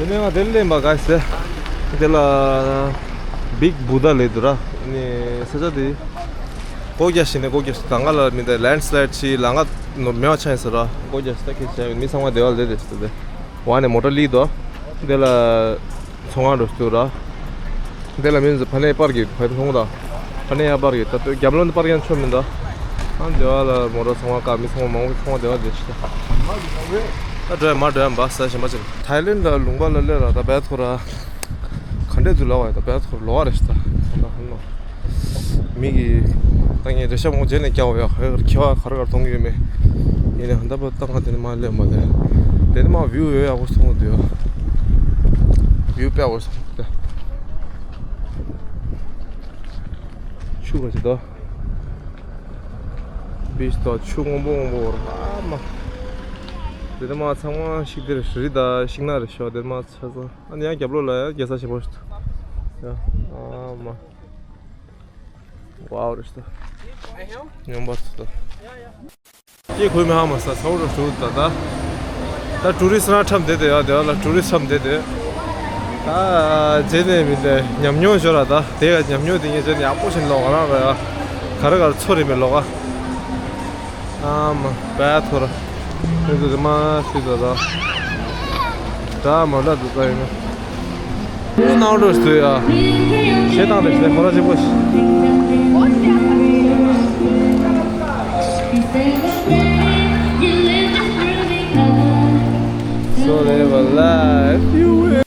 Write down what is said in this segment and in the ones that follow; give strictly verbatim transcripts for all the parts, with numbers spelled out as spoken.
དེ་ནས་ང་དེར་སླེབས་པ་ག་ཟེ། དེ་ལ་Big Buddha ལབ་འདུག་ར། ནི་ས་ཆ་དེ་སྒོ་རྒྱག་བཞིན་ནས་སྒོ་རྒྱག་བཞིན། ད་ང་ལ་མི་འདུག། ལེན་སི་ལའིཌ་ཆེ། ལམ་ཁ་ནོར་མེད་པ་ཆགས་ཡིན་ཟེར་ར། སྒོ་རྒྱག་བཞིན། ད་ཁྱེད་ཆ་མི་ཚང་མ་དེ་བ་ལ་བསྡད་བསྡད་ཟེར་ཏེ། འོག་ནས་མོ་ཊ་སླེབས་འདུག། དེ་ལ་ཚོང་ཁང་འགྲོ་འདུག་ར། དེ་ལ་མི་ཕ་ནས་པར་གི་ཕ་ཐོང་ད། ཕ་ནས་ཡར་པར་གི་ད་ལྟོས་རྒྱབ་ལོགས་ནས་པར་ཡང་ཆོག་མི་འདུག། ཨ་འདི་བ་ལ་མོ་ཊ་ཚོང་ཁང་ཀ་མི་ཚང་མ་མང་པོ་ཚང་མ་དེ་བ་བསྡད་ཤི་ད། ད་འགྲོ་ཡ་མ་འགྲོ་ཡ་འབའ་ས་གཞན་པ་ཅིག། ཐའི་ལེན་ལ་ལུང་པ་ལ་སླེབས་ར། ད་བས་ཐོ་ར་ག་འདྲས་འདུག་ལབ་པ་ཡ། ད་བས་ཐོ་ར་ལོགས་ཀ་རེད་ཤི་ད། ད་ཧ་ནོ། མི་གིས་ད་ངས་རེ་ཞྭ་མོ་རྗེས་ནས་རྒྱག་པ་ཡ། ཧེ་ཁེ་བ་ག་རེ་ག་རེ་གཏོང་གི་ཡོད་མེད། ཡིན་ནའང་ད་པ་ཏང་ཁ་དེ་ནས་མ་སླེབས་མ་དེ། དེ་ནས་མ་བིའུ་ཡོད་ཡག་པོ་སོང་འདུག་ཡ། བིའུ་དཔེ་ཡག་པོ་སོང་དེ། ཆུ་ག་ཅི་ད། བིཆ་ད་ཆུ་སྔོན་པོ་སྔོན་པོ་བོར་ཨ་མ། དེ་ནས་མ་ཚང་མ་ཤིང་འདི་རེད། རི་ད་ཤིང་ནགས་རེད་ཤོག། དེ་མ་ཚ་ཚ། ཨ་ནི་ཡང་རྒྱབ་ལོགས་ལ་ཡང་རྒྱལ་ས་ཆེན་པོ་ཞིག་འདུག་ཡ། ཨ་མ། ཝའོ་རེད་ཤི་ད། ཉམས་པར་ཐུག་ད། སྐྱེ་ཁུལ་མི་ཧ་མ་ས་ཚ་བོ་རུ་ཞུ་ད་ད། ད་ཊུ་རི་སི་རང་འཁྲབ་བསྡད་དེ་ཡ། དེ་བ་ལ་ཊུ་རི་སི་འཁྲབ་བསྡད་དེ། ད་རྗེས་ནས་མི་འདྲ་ཉམས་མྱོང་ཤོར་ར། ད་དེ་ག་ཉམས་མྱོང་དེ་ངས་རྗེས་ནས་ཡག་པོ་བྱས་ནས་ལོག་ག་རང་ར་ཡ། ག་རེ་ག་རེ་ཚོར་རེད་མེད་ལོག་ག། ཨ་མ་བས་ཐོ་ར། ཁྱོད་ཚོ་དེ་མ་སྲིད་ད་ད། ད་མ་འདྲ་འདུག་ད་ཡིན་ན། ཨུ་ནང་འགྲོ་ཞིག་ཡ། ཞེ་དང་རེ་ཞེ་ཁོ་ར་ཅིག་པོ་ཞིག། So live a life you will.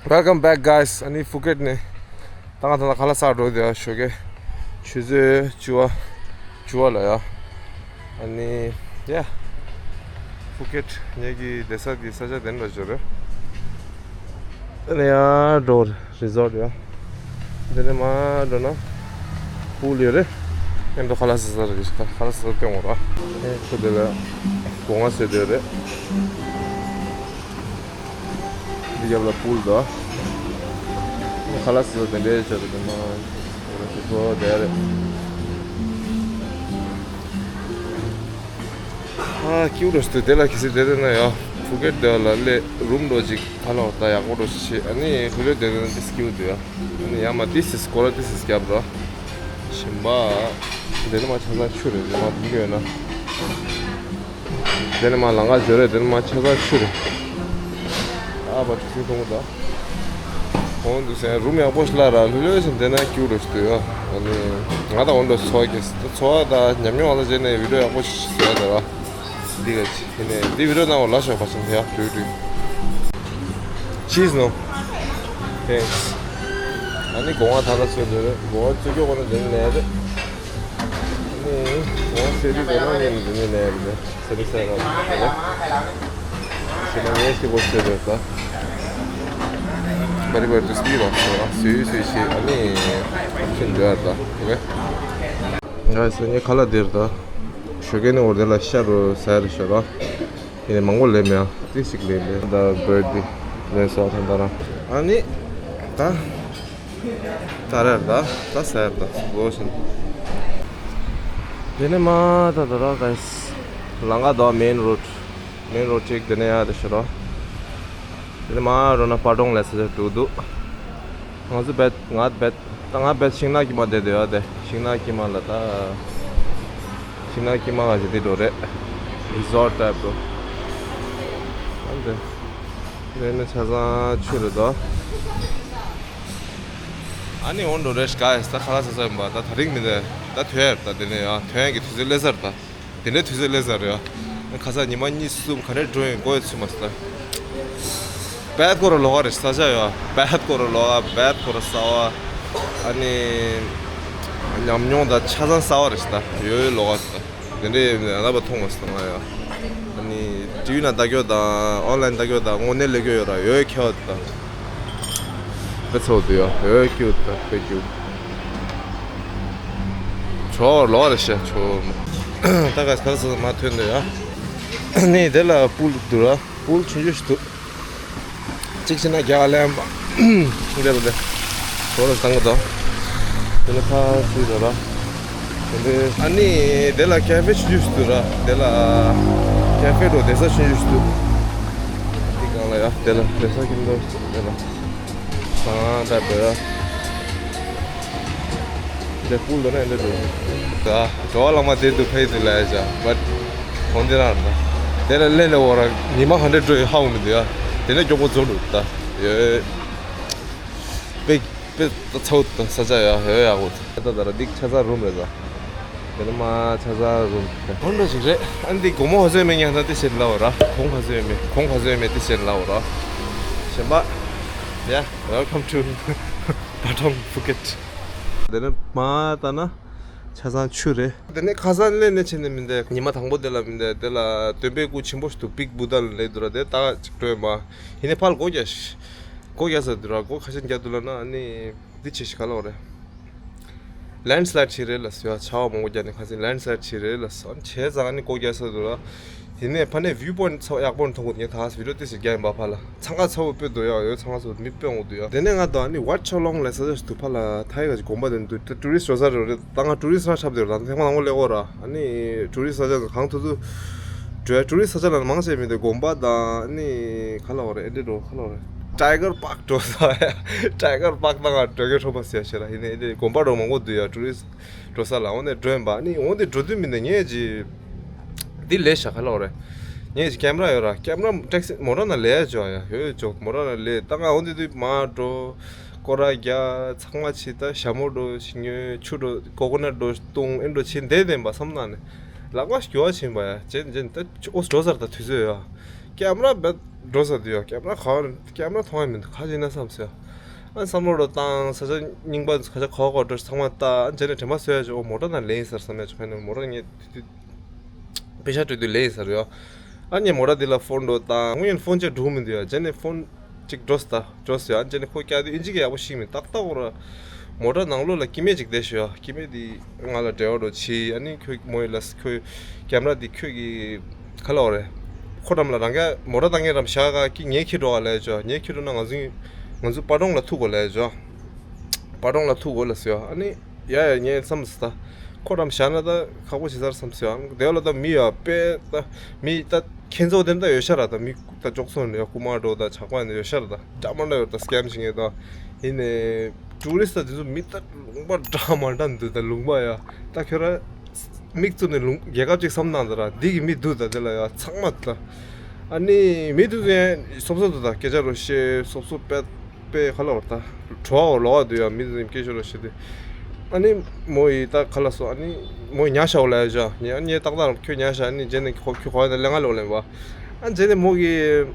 Welcome back, guys. ཨ་ནི་ཕུ་ཀེད་ནས་ད་ང་ད་ལྟ་ཁ་ལག་ཟ་འགྲོ་དེ་ཡ། ཞོགས་ཀས་ཆུ་ཚོད་བཅུ་པ་བཅུ་པ་ལ་ཡ། ཨ་ནི་ཡ། ཕུ་ཀེད་ངེད་ཀྱི་བསྡད་ས་གི་ས་ཆ་དེ་འདྲ་འབྱོར་རེད། དེ་ནས་ཡ་འགྲོ་རི་སོར་ཡ། དེ་ནས་མར་འགྲོ་ན་པུལ་ཡོད་རེད། ཨེ་འགྲོ་ཁ་ལག་ཟ་ས་རེད། ཁ་ལག་ཟ་ས་སྟོན་འོང་ར། ཨེ་ཁོ་དེ་ལ་སྒོ་ང་ཟེར་དེ་རེད། འདི་རྒྱབ་ལ་པུལ་དང་། ཁ་ལག་ཟ་ས་དེ་འདྲའི་ཆ་རེད། དེ་མ་རེད་ཁོ་དེ་རེད། ཨ་ཀིའུ་རེད་འདུག་དེ་ལ་གལ་སྲིད་བསྡད་ན་ཡ། ཕུ་ཀེད་དེ་ལ་སླེབས་རུམ་འགྲོ་ཅིག་ཁ་ལག་ད་ཡག་པོ་འགྲོ་ཞིག་བྱེད། ཨ་ནི་ལྷོད་ལྷོད་བསྡད་ན་ཏིས་ཀིའུ་འདུག་ཡ། ཨ་ནི་ཡ་མ་ཏིས་སི་སྐོར་ལ་ཏིས་སི་རྒྱབ་ར། ཞིམ་པ། འདི་ནི་མ་ཆ་ཚང་ཆུ་རེད། འདི་མ་འཐུང་གི་ཡོད་ན། འདི་ནི་མ་ལང་ཀ་འབྱོར་རེད། འདི་ནི་མ་ཆ་ཚང་ཆུ་རེད། ཨ་བ་ཁྲི་སིང་ཐོང་ད། ཁོང་དུ་སེ་རུམ་ཡག་པོ་ཞིག་ལ་ར་ལྷོད་ལྷོད་ཞིག་བསྡད་ན་ཀིའུ་རེད་འདུག་ཡ། ཨ་ནི་ང་ད་འོ་འདྲ་ཚོར་བ་སྐྱེས། ཚོར་བ་ད་ཉམས་མྱོང་ཨ་ལ་བྱས་ནས་བི་ཌིའོ་ཡག་པོ་ཞིག་བཟོ་ཡ་ད་ར། འདི་ག་ཅི་དེ་ནས་འདི་བི་ཌིའོ་ནང་ལ་ཞོག་པ་ཞིག་དེ་ཡག་འགྲོ་འགྲོ། Cheese no? Thanks. ཨ་ནི་སྒོ་ང་ཐ་ན་ཚོད་འདོད་རེད། སྒོ་ང་ཚོད་སྐྱོ་གོ་ན་འདི་ནས་ལས་རེད། ཨ་ནི་སྒོ་ང་སེ་རི་དེ་ན་ངས་ནི་འདི་ནས་ལས་རེད། སེ་རི་སེ་ར་རེད། སེ་ན་ངས་ཤི་གོ་ཚོད་འདོད་ད། བ་རི་བ་རི་དུ་སི་ར་སོ་ར་སུའི་སུའི་ཤི་ཨ་ནི་ཁྱིན་འདོད་ད། ཨོ་ཁེ། ང་སེ་ནི་ཁ་ལག་དེར་ད། ཞོགས་ཀས་ནི་འོ་དེ་ལ་ཤ་རུ་ཟ་རེ་ཤོར་ར། དེ་ནས་མང་པོ་ལེན་མེད་ཨ། ཏིག་ཅིག་ལེན་པས། ད་བར་དི་ལེན་སོགས་དང་ད་ར། ཨ་ནི། ད། ད་རེད་ད། ད་ཟེར་ད་ལོ་ཞིན། དེ་ནས་མ་ད་ད་ར་ག་ལང་ཀ་དོ་མེན་རོཌ། མེན་རོཌ་ཅིག་དེ་ནས་ཡ་དེ་ཤོར་ར། དེ་ནས་མ་རོ་ན་པ་ཏོང་ལས་ས་ཆ་འགྲོ་འདུག་ང་ཚོ་བེད་ང་བེད། ད་ང་བེད་ཤིང་ནགས་དཀྱིལ་མ་བསྡད་འདུག་ཡ། དེ་ཤིང་ནགས་དཀྱིལ་མ་ལ་ད། ཤིང་ནགས་དཀྱིལ་མ་ག་ཞིག་དེ་འགྲོ་རེད། རི་སོར་ཊི་ཊའིབ་འགྲོ། ཨ་འདི། དེ་ནི་ཆ་ཚང་ཆུ་རེད་དོ། ཨ་ནི་འོང་འགྲོ་རེད་ཤག་ཡ། ད་ཁ་ལག་ཟ་ས་ཡིན་པ། ད་ད་རིང་མི་འདུག་ད་ཐོན་ཡ་རེད། ད་དེ་ནས་ཡ་ཐོན་ཡ་གི་དུས་ཚོད་སླེབས་ཚར་ད། དེ་འདྲའི་དུས་ཚོད་སླེབས་ཚར་རེད་ཨ། ཁ་སང་ཉི་མ་གཉིས་གསུམ་ག་འདྲས་འགྲོ་ཡིན་མགོ་ཡོད་ཚོད་མ་སོང་ད། བེད་ཀོ་ར་ལོག་ག་རེད། ས་ཆ་ཡོད་ཨ། བེད་ཀོ་ར་ལོག་ག་བེད་ཀོ་ར་གསར་པ། ཨ་ནི། ཉམས་མྱོང་ད་ཆ་ཚང་གསར་པ་རེད་ད། ཡོད་ཡོད་ལོག་ག་རེད་ད། དེ་འདྲའི་ཡིན་ན་ལབ་པ་མཐོང་མ་སོང་ང་ཡ། ཨ་ནི། ཊི་ཝི་ནང་ལྟ་རྒྱུ་དང་ཨོན་ལའིན་ལྟ་རྒྱུ་དང་དངོས་གནས་སླེབས་རྒྱུ་ཡོད་ར་ཡོད་ཡོད་ཁྱད་པར་ད། དཔེ་ཚོགས་འདུག་ཡ། ཡོད་ཀྱི་འདུག་དཔེ་རྒྱུག་ཆོག་ལོག་རེ་ཤ་ཆོག་ད་ག་ག་ས་མ་ཐོན་འདུག་ཡ། ནི་དེ་ལ་པུལ་འདུག་ར། པུལ་ཆུང་ཆུང་ཞིག་འདུག་གཅིག་བྱས་ན་རྒྱག་ལེན་པ། འདི་ལ་འདི། ཆོག་ལ་བཏང་གི་འདུག་དེ་ནི་ཕ་སུས་འདུག་ར། དེ་འདི་ཨ་ནི་དེ་ལ་ཀེ་ཧྥེ་ཆུང་ཆུང་ཞིག་འདུག་ར། དེ་ལ་ཀེ་ཧྥེ་འགྲོ་བསྡད་ས་ཆུང་ཆུང་ཞིག་འདུག་དེ་གང་ལ་ཡ་དེ་ལ་བསྡད་ས་ཁྱིམ་ཚང་ཞིག་འདུག་དེ་ལ། ཨ་ད་འགྲོ་ཡ། འདི་པུལ་འདུག་ན་འདི་འགྲོ་ཡ། ད་འགྲོ་བ་ལང་མ་དེ་འདུག་ཕ་ཡི་འདུག་ལ་ཡ་ཅག་བཊ་གོང་དེ་རང་རེད་ད། དེ་ལ་སླེབས་ལ་འོ་ར་ཉི་མ་ག་འདྲས་འགྲོ་ཡི་ཧ་གོ་མི་འདུག་ཡ། དེ་ནས་མགྱོགས་པོ་རྫོགས་འགྲོ་ད། ཡོད། དཔེ་དཔེ་ད་ཚ་བོ་ད་ས་ཆ་ཡ་ཡོད་ཡག་པོ་ད། ད་ད་ར་འདི་ཆ་ཚང་རུམ་རེད་ད། དེ་ནས་མ་ཆ་ཚང་རུམ་དེ་འདྲ་ཞིག་རེད། ཨ་འདི་སྒོར་མོ་ཧ་ཟོས་མེད་ཉང་ད་དེ་བྱེད་ལབ་ར། གོང་ཧ་ཟོས་མེད་གོང་ཧ་ཟོས་མེད་དེ་བྱེད་ལབ་ར། གཞན་པ། Yeah, welcome to Patong Phuket. དེ་ནས་མ་ལྟ་ན་ཆ་ཚང་ཆུ་རེད། དེ་ནས་ཁ་སང་སླེབས་ནས་ཕྱིན་ནས་མི་འདུག་ཉི་མ་དང་པོ་དེ་ལ་མི་འདུག་དེ་ལ་སྟོན་པའི་སྐུ་ཆེན་པོ་ཞིག་འདུག Big Buddha ལབ་འདུག་ར། དེ་ད་ཅིག་འགྲོ་ཡིན་པ། ཡིན་ནའི་ཕར་སྒོ་རྒྱག་སྒོ་རྒྱག་ས་འདུག་ར། སྒོ་ཁ་ཤས་རྒྱག་འདུག་ལབ་ན་ཨ་ནི། འདི་བྱེད་ཤིག་ག་ལོག་རེད། ལེན་སི་ལའེད་བྱེད་རེད་ལ་ཟེར་བ། ཆར་པ་མང་པོ་བརྒྱབ་ནས་ཁ་སང་ལེན་སི་ལའེད་བྱེད་རེད་ལ་ཟེར་བ། བྱས་ཙང་ཨ་ནི་སྒོ་རྒྱག་ས་འདུག་ར། དེ་ནས་ཕ་ནས་བིའུ་པོ་ཡིན་ཊི་ཚོ་ཡག་པོ་མཐོང་གི་འདུག་ངས་ད་བི་ཌིའོ་ཏོག་ཙམ་རྒྱག་ཡིན་པ་ཕ་ལ། འཚང་ཁ་ཚ་བོ་དཔེ་འདུག་ཡ། ཡོད་ཚང་མ་ཚོ་མི་དཔེ་འོང་གི་འདུག་ཡ། དེ་ནས་ང་དང་ཨ་ནི་ཝཊ་ཆོ་ལོང་ལ་ས་ཆ་ཞིག་འདུག་ཕ་ལ་ཐའི་ག་ཅིག་དགོན་པ་དེ་འདུག་ད་ཊུ་རི་སི་འགྲོ་ས་རེད་རེད། ད་ང་ཊུ་རི་སི་རང་འཁྲབ་བསྡད་རེད། ད་ཐེངས་མ་དང་པོ་སླེབས་ཀྱི་ཡོད་ར། ཨ་ནི་ཊུ་རི་སི་ས་ཆ་གང་ཐུབ་ཐུབ་འགྲོ་ཡ། ཊུ་རི་སི་ས་ཆ་ལ་མང་ཆེ་མི་འདུག་དགོན་པ་དང་ཨ་ནི་ག་ལབ་དགོས་རེད། ཨེ་འདྲས་འགྲོ་ག་ལབ་དགོས་རེད། ཊའི་གར་པཱག་འགྲོ་ས་ཡ། ཊའི་གར་པཱག་ད་ང་འགྲོ་མཁན་ཁྲོ་མ་ཟེར་ཡ་ཞེ་ལ། ཡིན་ནའི་ཨེ་འདྲས་དགོན་པ་འགྲོ་མང་པོ་འདུག་ཡ། ཊུ་རི་སི་འགྲོ་ས་ལ། འོ་ནས་འགྲོ་ཡིན་པ། ཨ་ནི་འོ་འདི་འགྲོ་དུས་མི་འདུག་ངས་ཅི། འདི་ལས་བཞག་ག་ལབ་དགོས་རེད། ངས་ཅི་ཀེམ་ར་ཡོད་ར། ཀེམ་ར་ཊེག་སི་མོ་ཊ་ནང་ལས་ཡ་འཇོག་ཡ། ཡོད་འཇོག་མོ་ཊ་ནང་ལས། ད་ང་འོ་འདི་དུས་མར་འགྲོ། སྐོར་ར་རྒྱག་ཚང་མ་བྱེད། ད་ཞྭ་མོ་འགྲོ་ཞིག་ཉོས། ཆུ་འགྲོ། ཀོ་ཀོ་ནཊ་འགྲོ་བཏུང་། ཨེ་འགྲོ་བྱེད་བསྡད་བསྡད་པ་བསམ་ན་ནི། ལག་པ་སྐྱོ་བ་བྱེད་པ་ཡ། བྱེད་བྱེད་ད་ཨོ་འགྲོ་ཚར་ད་དུས་ཚོད་ཡ། ཀེམ་ར་བེད་འགྲོ་ས་དུ་ཡོད། ཀེམ་ར་ག་བ་ཀེམ་ར་མཐོང་ཡ་མི་འདུག་ག་ཅིག་ན་བསམ་སོང་། ཨ་བསམ་བློ་རོ་བཏང་ས་ཆ་རྙིང་པ་ཁ་ཆ་ག་བ་ག་བ་འགྲོ་ཚང་མ་ལྟ། ཨ་རྗེས་ནས་དྲན་པ་གསོས་ཡ་ཅིག་འོ་མོ་ཊ་ནང་ལེན་ཡིན་ཟེར་བསམ་ཡ་ཅིག་ཕན་ནས་མོ་ཊ་ངས་དུས་དུས་པེ་ཤ་སྤྲོད་དུས་ལེན་ཡིན་ཟེར་ཡོད། ཨ་ངས་མོ་ཊ་འདི་ལ་ཕོན་འགྲོ་བཏང་། དངོས་ཡོད་ཕོན་ཅིག་འགྲོ་མི་འདུག་ཡ། རྗེས་ནས་ཕོན་ཅིག་འགྲོ་སྟ་འགྲོ་སོང་ཡ། རྗེས་ནས་ཁོ་བསྐྱལ་དུས་ཨིན་ཇི་གི་ཡག་པོ་ཤེས་མི་ཏག་ཏག་འོ་ར། མོ་ཊ་ནང་ལོགས་ལ་སྐྱེ་དམན་ཅིག་བསྡད་ཤག་ཡ། སྐྱེ་དམན་དེ་ང་ལ་འབྲེལ་བ་འགྲོ་བྱས། ཨ་ནི་ཁོས་མོ་ཡི་ལ་ཁོས་ཀེམ་ར་དེ་ཁྱོད་ཀྱི་ག་ལབ་དགོས་རེད། ཁོ་འགྲམ་ལ་རང་ག་མོ་ཊ་བཏང་མཁན་འགྲམ་བཞག་ག་ཀི་ངས་འཁྱེར་འགྲོ་ག་ལབ་ཡ་ཅོ། ངས་འཁྱེར་འགྲོ་ན་ང་ཚོ་ང་ཚོ་པ་ཊོང་ལ་ཐུག་དགོས་ལབ་ཡ་ཅོ། པ་ཊོང་ལ་ཐུག་དགོས་ལབ་སོང་ཡ། ཨ་ནི་ཡ་ཡ་ངས་བསམ་སོང་ད། ཁོ་འགྲམ་བཞག་ན་ད་ཁག་པོ་བྱེད་ས་རེད་བསམ་སོང་ཡ། དེ་བ་ལ་ད་མི་ཡ་དཔེ་ད་མི་ད་ཁྱེད་ཚོ་དེ་འདྲ་ཡོད་ཤག་ར། ད་མི་ད་ཅོག་ཙེ་ནས་ཡ་རྐུ་མ་འགྲོ་ད་ཇག་པ་ནས་ཡོད་ཤག་ར། ད་འདྲ་མ་འདྲ་ཡོད། ད་སི་ཀེམ་བྱེད་མཁན་ད། ཡིན་ནའི་ཊུ་རི་སི་ཊི་ད་དེ་ཚོ་མི་ད་ལུང་པ་འདྲ་མ་འདྲ་འདུག་ད་ལུང་པ་ཡ། ད་ཁྱོད་ར་མིག་བཙུམ་ནས་ལུང་རྒྱལ་ཁབ་ཅིག་བསམ་བློ་བཏང་ད་ར། འདི་གི་མི་འདུག་ད་དེ་ལ་ཡ་ཚང་མ་ད། ཨ་ནི་མི་འདུག་ཟེར་སོབ་སོབ་འདུག་ད་སྐད་ཆ་རོ་བཤད་སོབ་སོབ་པད་དཔེ་ག་ལབ་དགོས་རེད་ད། བྲོ་བ་ལོག་འདུག་ཡ། མི་ཚོ་སྐད་ཆ་རོ་བཤད་དུས། ཨ་ནི་མོ་ཡིས་ད་ག་ལབ་སོང་། ཨ་ནི་མོ་ཉལ་ཤག་ལབ་ཡ་ཅོ། ངས་ཨ་ནི་ཏག་ཏག་ཁྱོད་ཉལ་ཤག་ཨ་ནི་རྗེས་ནས་ཁོ་ཁྱོད་ག་བ་ཡིན་ན་ལས་ང་ལོག་ལེན་པ། ཨ་རྗེས་ནས་མོ་གིས་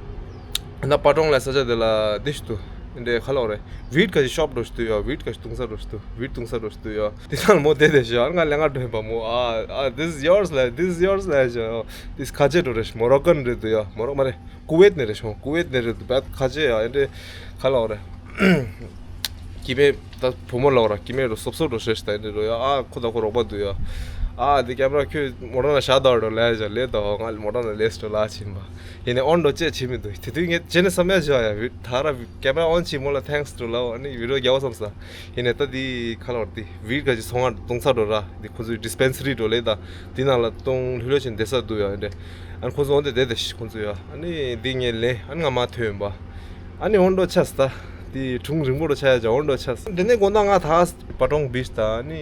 ད་པ་ཊོང་ལ་ས་ཆ་དེ་ལ་འདི་ཞིག་འདུག་འདི་ག་ལབ་དགོས་རེད། ཝིཌ་ག་ཞིག་ཤོབ་འདྲ་ཞིག་འདུག་ཡ། ཝིཌ་ག་ཞིག་བཏུང་ས་འདྲ་ཞིག་འདུག་ཝིཌ་བཏུང་ས་འདྲ་ཞིག་འདུག་ཡ། དེ་ཚང་ལ་མོ་བསྡད་བསྡད་ཤག་ཨ་ང་ལས་ང་འགྲོ་ཡིན་པ། མོ་ཨ་ཨ་this is yours ལབ། this is yours ལབ་ཡ་ཅོ། འདི་ག་ཅི་འགྲོ་རེད། མོ་རོ་ཀན་རེད་འདུག་ཡ། མོ་རོ་མ་རེད། ཀུ་ཝེད་ནས་རེད་ཤོང་། ཀུ་ཝེད་ནས་རེད་འདུག་བད་ཁ་ཆེ་ཡ། ཨེ་འདྲེ་ག་ལབ་དགོས་རེད། སྐྱེ་དམན་ད་བུ་མོ་ལབ་དགོས་ར། སྐྱེ་དམན་རུ་སོབ་སོབ་རུ་ཧྲེ་ཤ་ད་ཨེ་འདྲེ་རུ་ཡ། ཨ་ཁོ་ད་ཁོ་རོགས་པ་འདུག་ཡ། ཨ་འདི་ཀེམ་ར་ཁྱོད་མོ་ཊ་ནང་བཞག་ད་འགྲོ་ལབ་ཡ། ལས་ད་ང་མོ་ཊ་ནང་ལས་སུ་ལ་ཕྱིན་པ་ཡིན་ནས་ཨོན་འགྲོ་ཅེས་བྱེད་མི་འདུག་དེ་དུས་ངས་རྗེས་ནས་བསམ་ཡ་བྱས་ཡ། ད་ར་ཀེམ་ར་ཨོན་བྱས་མོ་ལ་ཐེངས་འགྲོ་ལབ། ཨ་ནི་བི་ཌི་ཡོ་རྒྱག་བ་བསམ་ས་ཡིན་ནས། ད་འདི་ག་ལབ་དགོས་རེད། འདི་ཝིཌ་ག་ཅིག་ཚོང་ཁང་བཏུང་ས་འགྲོ་ར། འདི་ཁོ་ཚོའི་ཌི་སི་པེན་སི་རི་འགྲོ་ལས་ད། འདི་ནང་ལ་བཏུང་ལྷོད་ལྷོད་བྱས་བསྡད་ས་འདུག་ཡ། ཨེ་འདྲེ། ཨ་ནི་ཁོ་ཚོ་འོང་དེ་བསྡད་དེ་ཤི་ཁོ་ཚོ་ཡ། ཨ་ནི་འདི་ངས་ལེན། ཨ་ནི་ང་མ་ཐོན་ཡིན་པ། ཨ་ནི་འོང་འགྲོ་ཆས་ད། འདི་སྒྲུང་རིང་པོ་རུ་ཆ་ཡ་ཅོ། འོང་འགྲོ་ཆས། འདི་ནས་དགོང་དག་ང་ད་པ་ཊོང་བིཆ་ད། ཨ་ནི་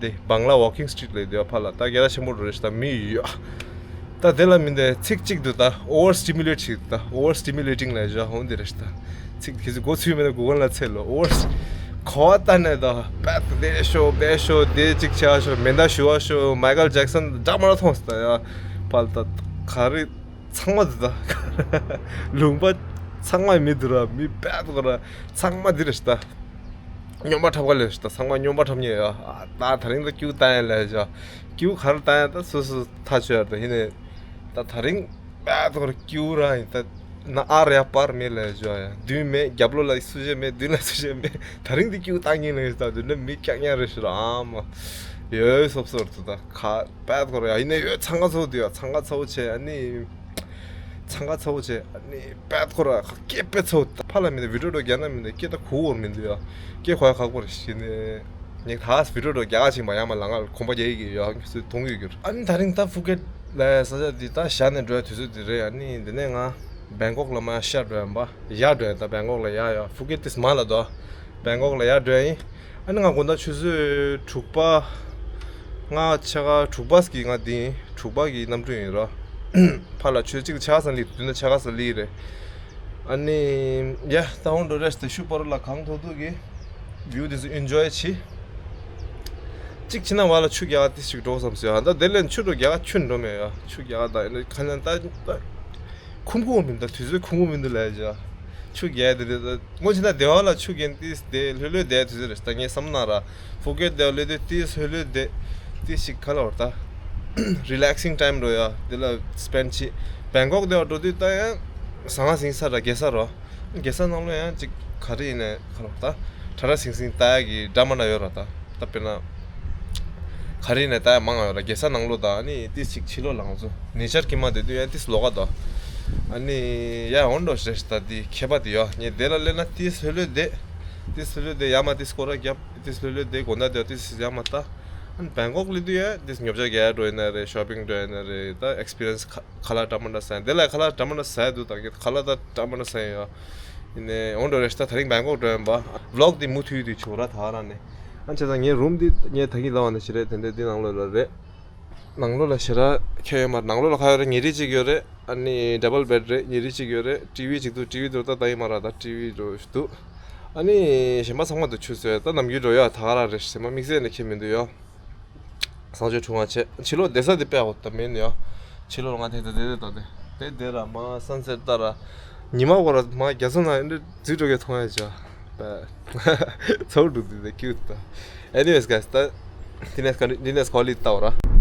འདི་བང་ལ་ཝོག་ཀིང་སི་ཊི་རིཊ་ལ་འདི་བ་ཕ་ལ་ད་ག་ར་ཆེན་པོ་རུ་རེད་ད། མི་ཡོད་ད། དེ་ལ་མི་འདི་ཚིག་གཅིག་འདུག་ད། ཨོ་ཝར་སི་ཊི་མུ་ལེ་ཊི་ད། ཨོ་ཝར་སི་ཊི་མུ་ལེ་ཊིང་ལ་ཡ་འོང་འདི་རེད་ད། ཚིག་གི་ཚིག་མགོ་ཚུད་མེད་ན་གུ་གལ་ལ་འཚོལ་ལོ། ཨོ་ཝར་སི་ག་བ་ལྟ་ནས་ད། བད་དེ་ཤོ་བད་ཤོ་དེ་གཅིག་ཆ་ཤོ་མེ་མདའ་ཞུ་བ་ཤོ་མའི་ཀལ་ཇེག་སན་འདྲ་མ་འདྲ་མཐོང་སོང་ད་ཡ། ཕ་ལ་ད་ག་རེ། ཚང་མ་འདི་ད། ལུང་པ་ཚང་མ་མི་འདུག་ར། མི་བད་འདུག་ར། ཚང་མ་འདི་རེད་ད། སྨྱོན་པ་འཁྲབ་ག་ལས་རེད་ད། ཚང་མ་སྨྱོན་པ་འཁྲབ་མཁན་ཡོད། ཨ་ད་ད་རིང་ད་ཀིའུ་བཏང་ཡ་ལས་ཡ། ཀིའུ་ག་རེ་བཏང་ཡ་ད་སོ་སོ་ཐག་ཆོད་ཡ་ད། ཡིན་ནས་ད་ད་རིང་བད་འདུག་ར། ཀིའུ་རང་ཡིན་ད། ན་ཨ་རེ་ཡ་པར་མེད་ལས་ཡ་ཅོ་ཡ། མདུན་མེད། རྒྱབ་ལོགས་ལ་སུ་ཞིག་མེད། མདུན་ལ་སུ་ཞིག་མེད། ད་རིང་འདི་ཀིའུ་བཏང་མཁན་ལས་ཡ་ད། འདི་འདྲ་མི་རྐྱང་རྐྱང་རེད་ཤི་ར། ཨ་མ་ཡོད་སོབ་སོབ་འདུག་ད། ག་བད་འདུག་ར་ཡ། ཡིན་ནས་ཡོད། འཚང་ཁ་ཚ་བོ་འདུག་ཡ། འཚང་ཁ་ཚ་བོ་བྱས། ཨ་ནི་འཚང་ཁ་ཚ་བོ་བྱས། ཨ་ནི་བད་འདུག་ར། སྐད་དཔེ་ཚ་བོ། ཕར་ལ་མི་འདུག་བི་ཌི་ཡོ་འགྲོ་རྒྱག་ན་མི་འདུག་སྐད་ད་གོ་བོར་མི་འདུག་ཡ། སྐད་གོ་ཡ་ཁག་པོ་རེད་ཤི་ནས། ངས་ད་བི་ཌི་ཡོ་འགྲོ་རྒྱག་ག་ཕྱིན་པ། ཡ་མ་ལ་ང་ལ་གོམ་པ་རྒྱག་གི་ཡོད། ཁྱོད་ཚོས་མཐོང་གི་ཡོད་རྒྱུ་རེད། ཨ་ནི་ད་རིང་ད་ཕུ་ཀེད་ལ་ས་ཆ་འདི་ད་ཞག་ནས་འགྲོ་ཡ་དུས་ཚོད་འདི་རེད། ཨ་ནི་འདི་ནས་ང་བེང་ཀོག་ལ་མར་ཤར་འགྲོ་ཡ་ཡིན་པ། ཡར་འགྲོ་ཡ། ད་བེང་ཀོག་ལ་ཡར་ཡ། ཕུ་ཀེད་དེ་མར་ལ་འདུག་བེང་ཀོག་ལ་ཡར་འགྲོ་ཡ་ཡིན། ཨ་ནི་ང་དགོང་དག་ཆུ་ཚོད་དྲུག་པ། ང་ཕྱེད་ཀ་དྲུག་པ་གི་ང་འདི་ཡིན། དྲུག་པ་གི་གནམ་གྲུ་ཡིན་ར། ཕར་ལ་ཆུ་ཚོད་གཅིག་ཕྱེད་ཀ་ཙམ་སླེབས། དུས་ན་ཕྱེད་ཀ་ཙམ་སླེབས་རེད། ཨ་ནི་ཡ་ད་འོང་འགྲོ་རེས་ཏེ་ཤུ་པར་ལ་གང་ཐུབ་ཐུབ་ཀྱི་བིའུ་དེ་ཚོ་ཨིན་ཇོའི་བྱེད། གཅིག་བྱས་ན་བ་ལ་ཆུ་རྒྱག་ག་ཏི་ཞིག་འགྲོ་བསམ་སོང་ཡ། ད་དེ་ལས་ཆུ་འགྲོ་རྒྱག་ག་ཆུ་འགྲོ་མེད་ཡ། ཆུ་རྒྱག་ག་ད་ཨ་ནི་ཁ་ན་ད་ད་ཁུམ་ཁུམ་མི་འདུག་དུས་ཚོད་ཁུམ་ཁུམ་མི་འདུག་ལས་ཡ། ཆུ་རྒྱག་དེ་དེ་ད་སྔོན་ཆད་ན་སྡེ་བ་ལ་ཆུ་རྒྱག་ཏི་དེ་ལྷོད་ལྷོད་བསྡད་དུས་ཚོད་རེད། ད་ངས་བསམ་ན་ར་ཕུ་ཀེད་དེ་ལྷོད་དེ་ཏི་ལྷོད་ལྷོད་བསྡད་ཏི་ཞིག་ག་ལབ་ར་ད་རི་ལེག་སིང་ཊའིམ་འགྲོ་ཡ། དེ་ལ་སི་པེན་ཌི་བྱེད། བེང་ཀོག་དེ་བ་འགྲོ་དུས་ད་ཡང་ཟང་ཟིང་ས་ར་རྒྱལ་ས་རོ། རྒྱལ་ས་ནང་ལོ་ཡང་ཅིག་ག་རེ་ཡིན་ནས་ག་ལབ་ད་གྲ་ར་ཟིང་ཟིང་ལྟ་ཡ་གི་འདྲ་མ་འདྲ་ཡོད་ར། ད་ད་དཔེར་ན་ག་རེ་ཡིན་ནས་ལྟ་ཡ་མང་ང་ཡོད་ར། རྒྱལ་ས་ནང་ལོ་ད། ཨ་ནི་ཏི་ཞིག་ཕྱི་ལོགས་ལ་ང་ཚོ་ནེ་ཅར་གྱི་མ་དེ་དུས་ཡང་ཏི་ལོགས་ཀ་ད། ཨ་ནི་ཡ་འོང་འགྲོ་ཞེས་ད་དེ་ཁྱད་པར་དེ་ཡོད། ངས་དེ་ལ་སླེབས་ན་ཏི་ལྷོད་ལྷོད་བསྡད། ཏི་ལྷོད་ལྷོད་བསྡད། ཡ་མ་ཏི་སྐོར་ར་རྒྱབ། ཏི་ལྷོད་ལྷོད་བསྡད། དགོང་དག་དེ་ཏི་ཡ་མ་ལྟ། ཨ་ནི་བེང་ཀོག་སླེབས་དུས་ཡང་ཏི་ཉོ་ཆ་རྒྱག་འགྲོ་ཡིན་ན་རེད། ཤོ་པིང་འགྲོ་ཡིན་ན་རེད། ད་ཨེག་སི་པི་རི་ཡན་སི་ཁ་ཁ་ལག་འདྲ་མ་འདྲ་ཟ་ཡ་འདུག་ད་ངས་ཁ་ལག་ད་འདྲ་མ་འདྲ་ཟ་ཡ་ཡོད། ཡིན་ནའི་འོང་འགྲོ་རེད་ཤི། ད་དེ་རིང་བེང་ཀོག་འགྲོ་ཡིན་པ། བི་ལོག་འདི་མུ་མཐུད་དུ་བྱོས་ར་ད་ག་རང་ནས། ཨ་བྱས་ཙང་ངའི་རུམ་འདི་ངས་ད་གིན་ལབ་པ་ནང་བཞིན་རེད། དེ་འདྲ་འདི་ནང་ལོགས་ལ་རེད། ནང་ལོགས་ལ་ཞེ་དྲག་ཁྱོན་ཡོད་མ་རེད། ནང་ལོགས་ལ་ག་ཡོད་རེད། ཉལ་ཁྲི་གཅིག་ཡོད་རེད། ཨ་ནི་ཌབ་བལ་བེད་རེད། ཉལ་ཁྲི་གཅིག་ཡོད་རེད། ཊི་ཝི་གཅིག་འདུག་ཊི་ཝི་འདུག་ད་ད་ཡིན་མ་ར་ད་ཊི་ཝི་འགྲོ་འདུག་ཨ་ནི་གཞན་པ་ཚང་མ་འདུག་ཆུ་ཚོད་ད་ནམ་རྒྱུན་འགྲོ་ཡ་ད་ག་རང་རེད། ཟེར་མ་དམིགས་བསལ་ནས་ཁྱད་མི་འདུག་ཡ། གསང་སྤྱོད་ཆུང་བ་བྱས། ཕྱི་ལོགས་བསྡད་ས་དེ་དཔེ་ཡག་པོ་ད་མིན་ཡ། ཕྱི་ལོགས་ང་དེ་ད་དེ་དེ་ད་དེ། དེ་དེ་ར་མ་སན་སེཊ་ལྟ་ར། ཉི་མ་བོ་ར་མ་རྒྱ་མཚོ་ནང་འདི་འཛུལ་འགྲོ་གི་མཐོང་ཡ་ཅོ། ཚ་བོ་འགྲོ་འདི་དེ་ཁྱུ་ད། Anyways guys, ད་དེ་ནས་ག་དེ་ནས་ཀོ་ལི་ལྟ་བ་ར།